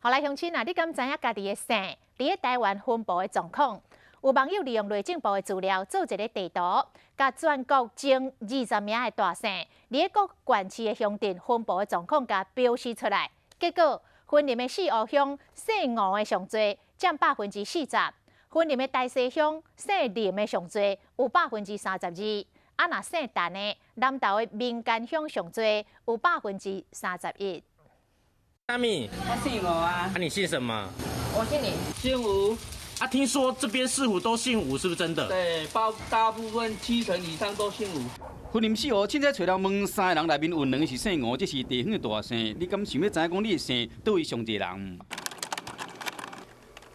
好來，鄉親啊，你敢知影家己的姓佇咧台灣分布的狀況？有網友利用內政部的資料做一个地圖，共全國前20名的大姓，佇咧各縣市的鄉鎮分布的狀況，共標示出來。結果，雲林的四湖鄉姓吳的上濟，佔40%；雲林的大溪鄉姓林的上濟，有32%。啊，若姓陳的，南投的民間鄉上濟，有31%。阿米，我姓吳啊。啊，你姓什麼？我姓林，姓吳。啊，聽說這邊四湖都姓吳，是不是真的？對，包大部分七成以上都姓吳。雲林四湖凊彩揣人問三個人內面有兩個是姓吳，這是地方的大姓。你敢想欲知影講你的姓佗位上濟人？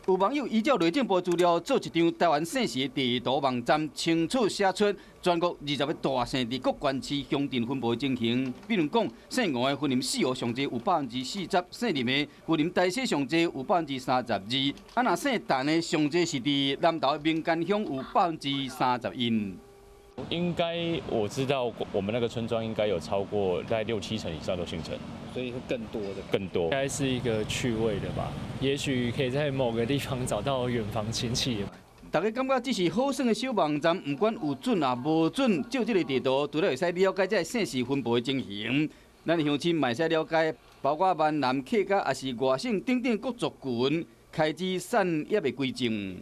有網友依照內政部資料做一張台灣姓氏的地圖網站，清楚寫出全國20個大姓佇各縣市鄉鎮分布的情形。比如講，姓吳的雲林四湖上濟有40%，姓林的雲林大溪上濟有32%，啊，若姓陳的上濟是佇南投的民間鄉有31%。應該我知道，我們那個村莊應該有超過在六七成以上都姓陳，所以會更多的，更多。應該是一個趣味的吧？也許可以在某個地方找到遠房親戚。大家感覺這是好耍的小網站，毋管有準抑無準，照這个地圖，除了會使了解這个姓氏分布的情形，咱的鄉親嘛會使了解，包括閩南客家抑是外省等等各族群開枝散葉的軌跡。